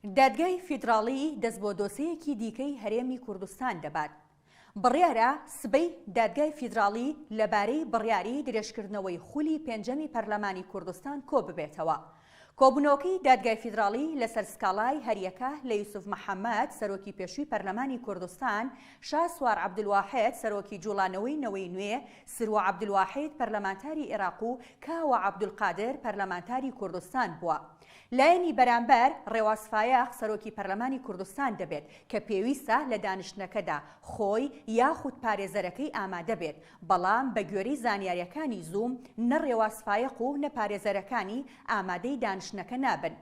دادگای فیدراڵی دەست بۆ دۆسێیەکی دیکەی هەرێمی کوردستان دەبات. بڕیارە سبەی دادگای فیدراڵی لەبارەی بڕیاری درێژکردنەوەی خولی پێنجەمی پەرلەمانی کوردستان کۆببێتەوە. کۆبوونەوەکەی دادگای فیدراڵی لەسەر سکاڵای هەریەکە لە یوسف محەمەد، سەرۆکی پێشووی پەرلەمانی کوردستان، شاسوار عەبدولواحید، سەرۆکی جوڵانەوەی نەوەی نوێ، سروە عەبدولواحید، پەرلەمانتاری عێراق و کاوە عەبدولقادر، پەرلەمانتاری کوردستان بووە. لایەنی بەرامبەر، ڕێواز فایەق، سەرۆکی پەرلەمانی کوردستان دەبێت، کە پێویستە لە دانیشتنەکەدا خۆی یاخود پارێزەرەکەی ئامادە بێت، بەڵام بەگوێرەی زانیارییەکانی زووم، نە ڕێواز فایەق و نە پارێزەرەکانی ئامادەی دانیشتنەکە نابن.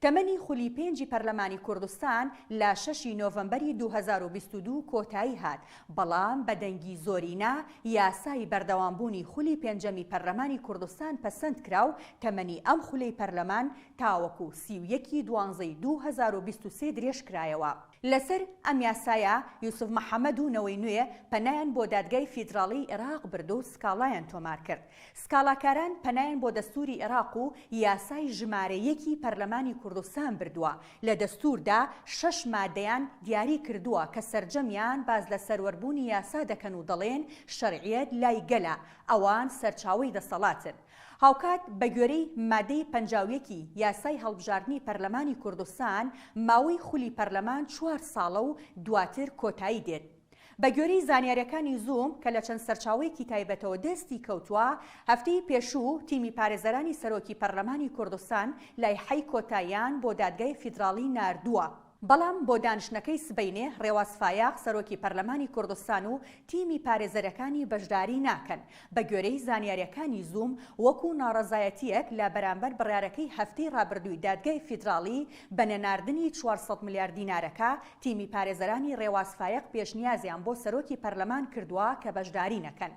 تەمەنی خولی پێنجی پەرلەمانی کوردستان لە شەشی نۆڤەمبەری 2022 کۆتایی هات، بەڵام بە دەنگی زۆرینە یاسای بەردەوامبوونی خولی پێنجەمی پەرلەمانی کوردستان پەسەند کرا و تەمەنی ئەم خولەی پەرلەمان تاوەکو 31 ی دوانزەی 2023 درێژکرایەوە. لەسەر ئەم یاسایە یوسف محەمەد و نەوەی نوێ پەنایان بۆ دادگای فیدراڵیی عێراق برد و سکاڵایان تۆمارکرد. سکاڵاکاران پەنایان بۆ دەستووری عێراق و یاسای ژمارە یەکی پەرلەمانی کوردستان بردووە، لە دەستووردا شەش مادەیان دیاری کردووە کە سەرجەمیان باس لە سەروەربوونی یاسا دەکەن و دەڵێن شەرعیەت لای گەلە، ئەوان سەرچاوەی دەسەڵاتن. هاوکات بەگوێرەی مادەی 51 ی یاسای هەڵبژاردنی پەرلەمانی کوردستان، ماوەی خولی پەرلەمان چوار ساڵە و دواتر کۆتایی دێت. بەگوێرەی زانیارییەکانی زووم کە لە چەند سەرچاوەیەکی تایبەتەوە دەستی کەوتووە، هەفتەی پێشوو تیمی پارێزەرانی سەرۆکی پەرلەمانی کوردستان لایحەی کۆتاییان بۆ دادگای فیدراڵی ناردووە، بەڵام بۆ دانیشتنەکەی سبەینێ ڕێواز فایەق سەرۆکی پەرلەمانی کوردستان و تیمی پارێزەرەکانی بەشداری ناکەن. بەگوێرەی زانیارییەکانی زووم، وەکو ناڕەزایەتییەک لە بەرامبەر بڕیارەکەی هەفتەی ڕابردووی دادگای فیدراڵی بە نەناردنی 400 ملیار دینارەکە، تیمی پارێزەرانی ڕێواز فایەق پێشنیازیان بۆ سەرۆکی پەرلەمان کردووە کە بەشداری نەکەن.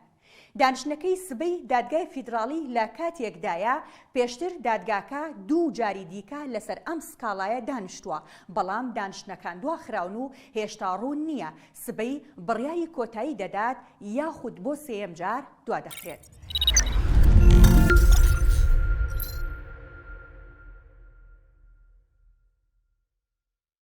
دانیشتنەکەی سبەی دادگای فیدراڵی لە کاتێکدایە، پێشتر دادگاکە دوو جاری دیکە لەسەر ئەم سکاڵایە دانیشتووە، بەڵام دانیشتنەکان دواخراون و هێشتا ڕوون نییە سبەی بڕیاری کۆتایی دەدات یاخود بۆ سێیەم جار دوادەخرێت.